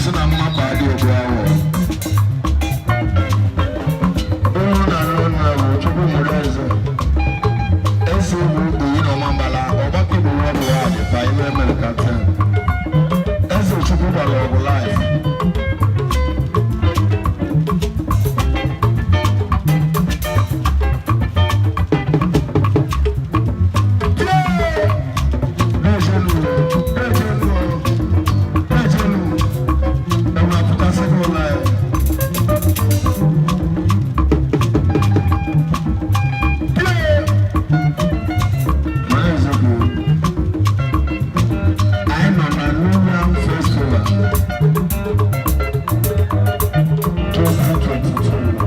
Asị na mmapụ adị ogbu awọ. Ụmụ na nna bụ Chukwu mụrụ eze. Eze bụ Oyi na Ọmambala, ọgbakọ Igbo worldwide by Ime America 10. Eze Chukwu gbara ọgụ life. Ejelu, enwe apụtasịgo life. Mana eziokwu, anyị nọ na New Yam Festival 2022.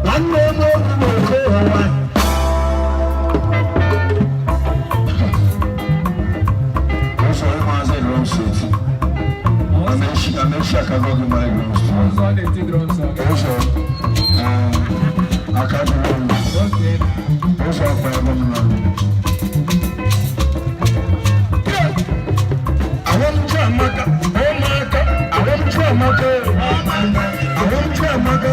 Nwanne m okwu bụ oke ụwa. Ụzọ ụmụazị drum set. Amechi akago gị mara drum set. Ọzọ na-eti drums ọ ga. Ụzọ aka dịrị m. Okay. Ụzọ ọkpa ebe m nọ. Awọmchi amaka, ụmụaka, awọmchi amaka, awọmchi amaka,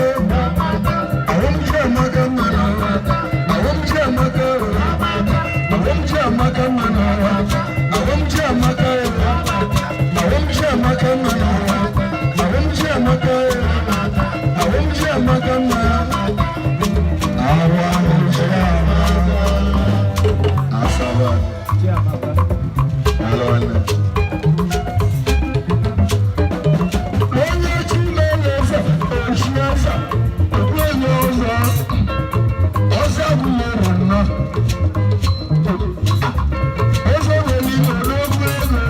awọmchi amaka mmanụ, awọmchi amaka, awọmchi amaka mmanụ, awọmchi amaka, awọmchi amaka mmanụ, awọmchi amaka, awọmchi amaka mmanụ, awọmchi amaka. Asaba. Chiamaka. Hello, nne. Onye chi na-eze ochi eze okwu onye ọzọ ọzọ gwụrụ nnọọ ọzọ nwere ime n'okwu ego.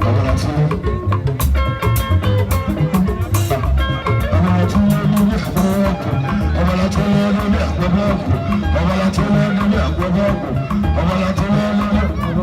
Ọbara tụrụ, ọbara tụrụ n'ime agbara ọkụ, ọbara tụrụ n'ime agbara ọkụ, ọbara tụrụ n'ime agbara ọkụ, ọbara tụrụ n'ime.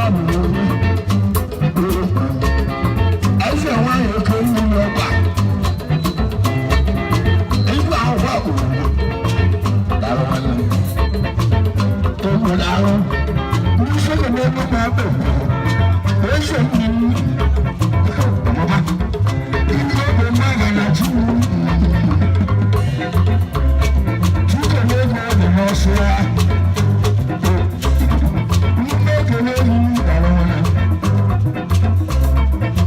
Bụ eze nwanyị oke mmiri ọgba igwe akwụkwọ owuwe. Daalụ nwanne m. Ogbe daalụ. Ndị sọgọ n'ebe ma ebe eze mmiri ọmụma ndị ogbe mmadụ na chukwu chukwu n'ego ọ dị n'ọsọ ya. Ndị ekele gị, daalụ nwanne m.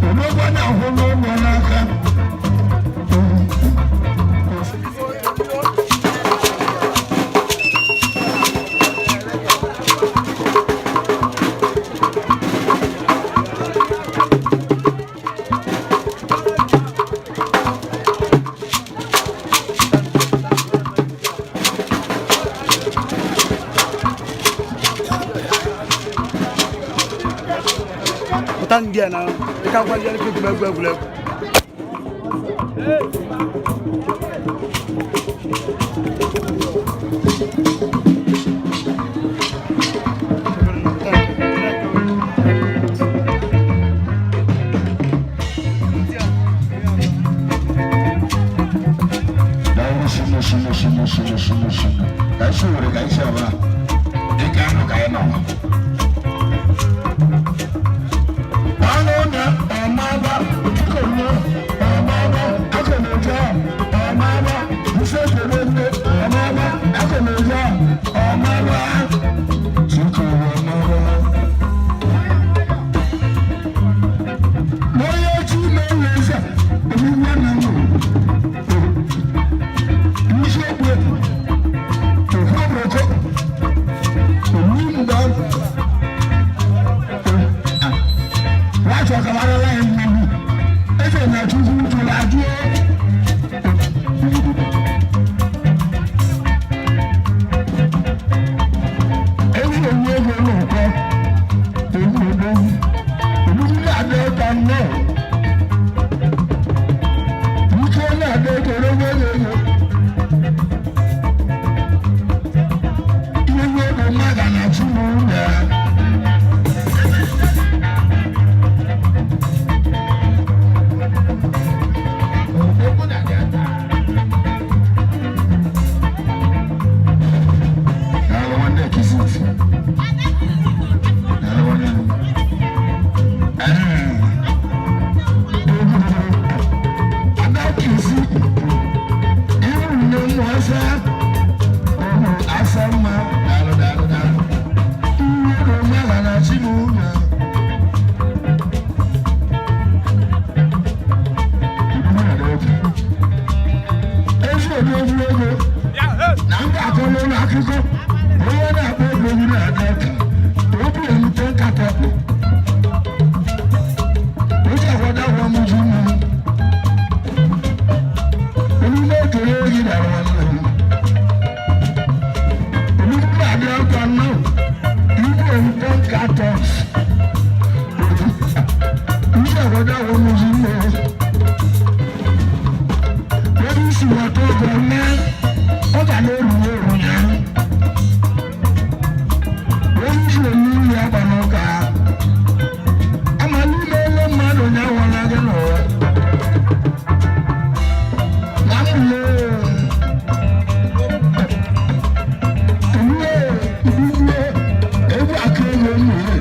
Omegwa na-ahụ n'ụlọ n'aka. Pụta ndị a na ịka gwazi ike egwuregwu egwuregwu. Daalụ sinu sinu sinu sinu sinu sinu. Ka isi were ka isi ọbụla. Dịka anụ ka anyị nọ. Anụ na ọmaba, akụnụ ọmaba, akụnụjọ ọmaba, nsekere nne ọmaba, akụnụjọ ọmaba, chukwu ọmaba. N'onye chi na-enwe eze, omume na ndụ. Isiokwu okwubroko omumgbe wachọkawarala ya mmegbu eze na chukwu jụrụ ajụ. Ezi onye ego n'ụkọ ogbugbo ogbugbo na-adị ụta nnọọ ike na-adị ogologo ego. Ihe bụ mmadụ na chukwu na Daalụ nwanne Kizit. Daalụ nwanne m. Ee. Ada Kizit, ịhụ nne m ọsọ, ọhụ asa mma. Daalụ, daalụ, daalụ. Ihe bụ mmadụ na chukwu na ezi obi ego na ndị akọrọ ụlọ akụkọ onye na-akpọ ego gị na-aga ụka obi erute nkata ọkpụ oji akwado agwa m ji mma omume ekele gị dara nwanne m omume na-abịa ụka nnọọ igwe erute nkata ndị akwado agwa m ji mma onye isi wata ego nne ọ ga na-eru eru ya onye isi onye iri agba n'ụka ama n'ime ele mmadụ ya nwere gị n'ụwa na mbule mbule mbule egwu aka ego mmiri.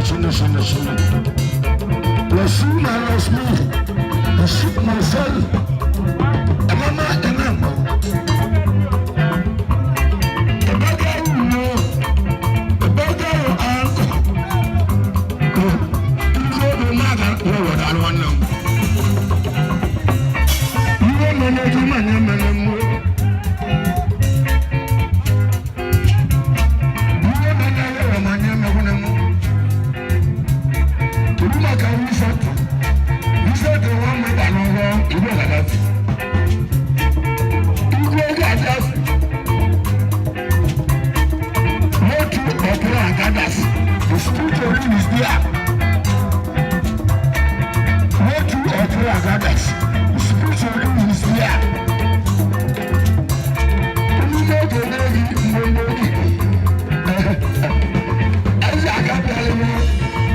Shine, shine, shine. Plus you minus me. I shoot myself. Emama, emama. Ebaga uno. Ebaga anko. Ndị obi mmadụ were alụ nwanne m. Ihe mere gị ma nye mere mụ. Ihe mere ya ma nye mere mụ. Kedu maka wisatụ? Wisatụ nwa mmadụ anọghọ igwe Gaddafi. Igwe Gaddafi. N'otu ọbụla Gaddafi, the spirit of him is there. N'otu ọbụla Gaddafi, the spirit of him is there. Ndị oge na-eyi mgbe oge. Eze aka bịara m.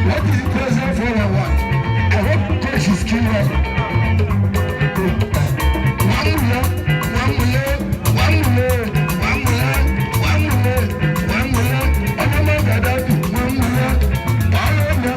What is the president for I want? I hope coach is king well. Wamule, wamule, wamule, wamule, wamule, wamule, ọlọ́mọ Gaddafi, wamule, ọlọ́mọ.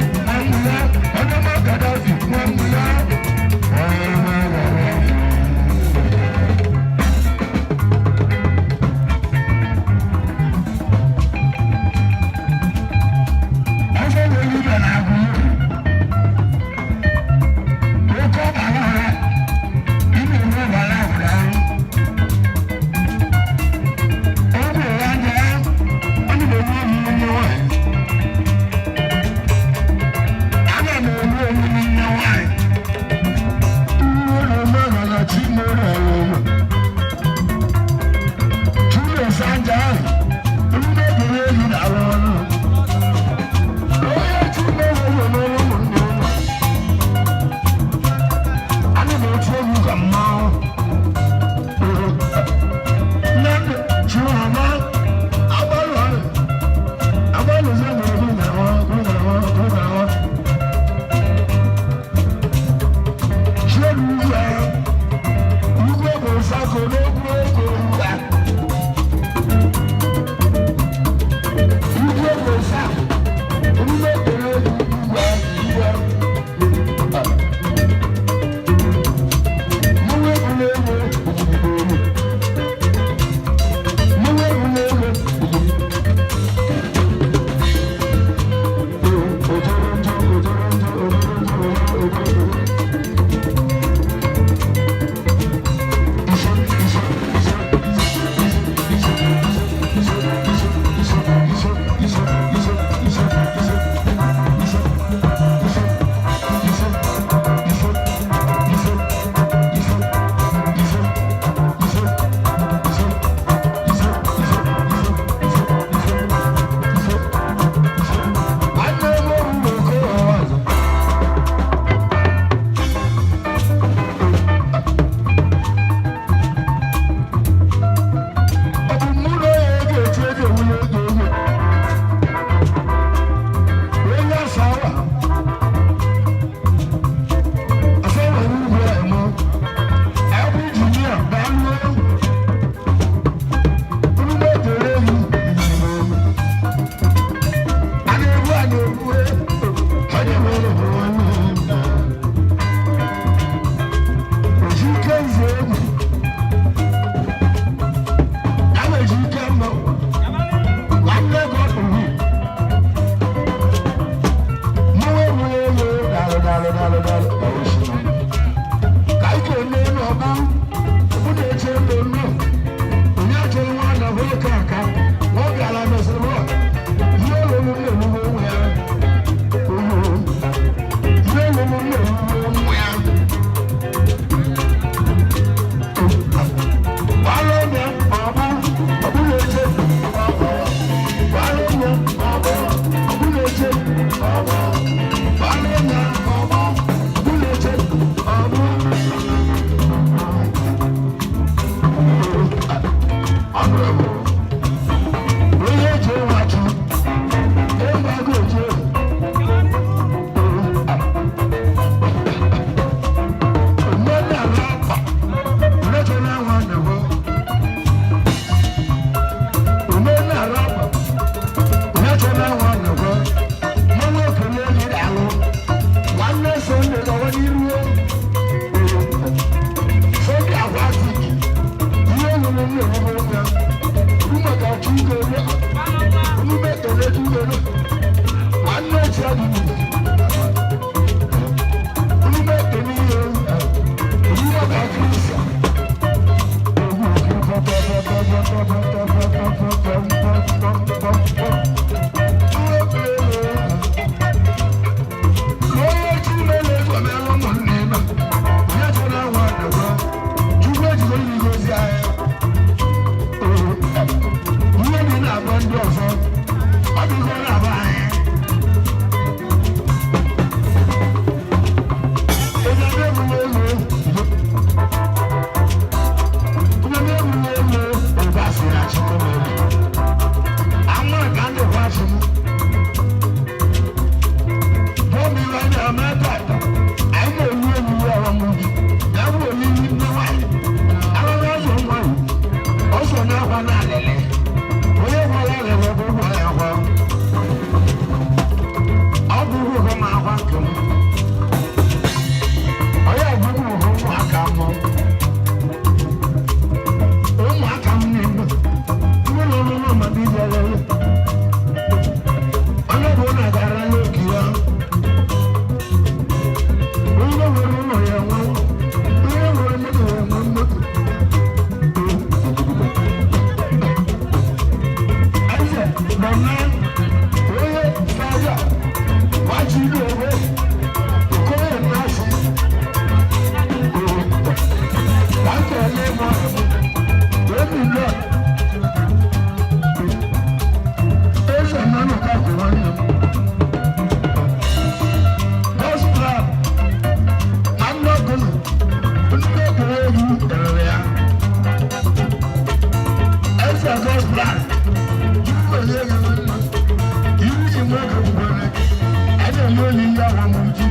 Ahụ m ji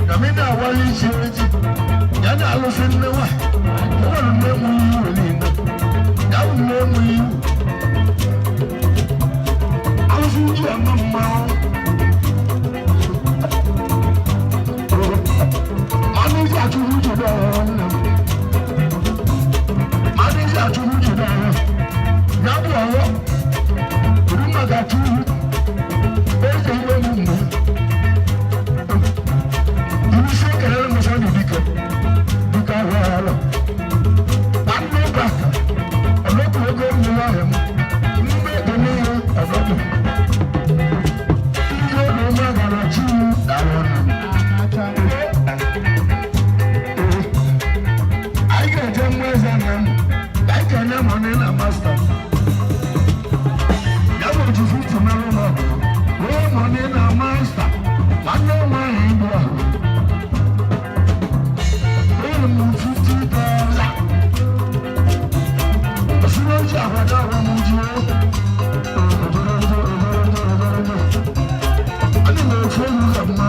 na m na-awali isi eji ya na-alụsị nne nwa nwere nne m iwu niile ya bụ nne m iwu alụsị ji ama mmanwụ manụ ji achụrụ uche dọrọ nne m manụ ji achụrụ uche dọrọ ya bụ ọghọ kedu maka chukwu eze iwe m mgbe iwu kelere m sọ dike dike ahụ ala nwanne ụka ọlọpụ ego mmiri ahụ m mgbe ego n'ihe ọdọdụ ndị oge ụmụ agara chi dara ọnụ. Anyị ga-eje mmụọ eze nna m ka anyị ga-enye m onye na masta ya bụ otu 50 merụ ụlọ wee mọni na masta nwanne m ahụ ibu ahụ wee m 50,000 osiri oji akwado agwa m ji ana m efu elu ka mma.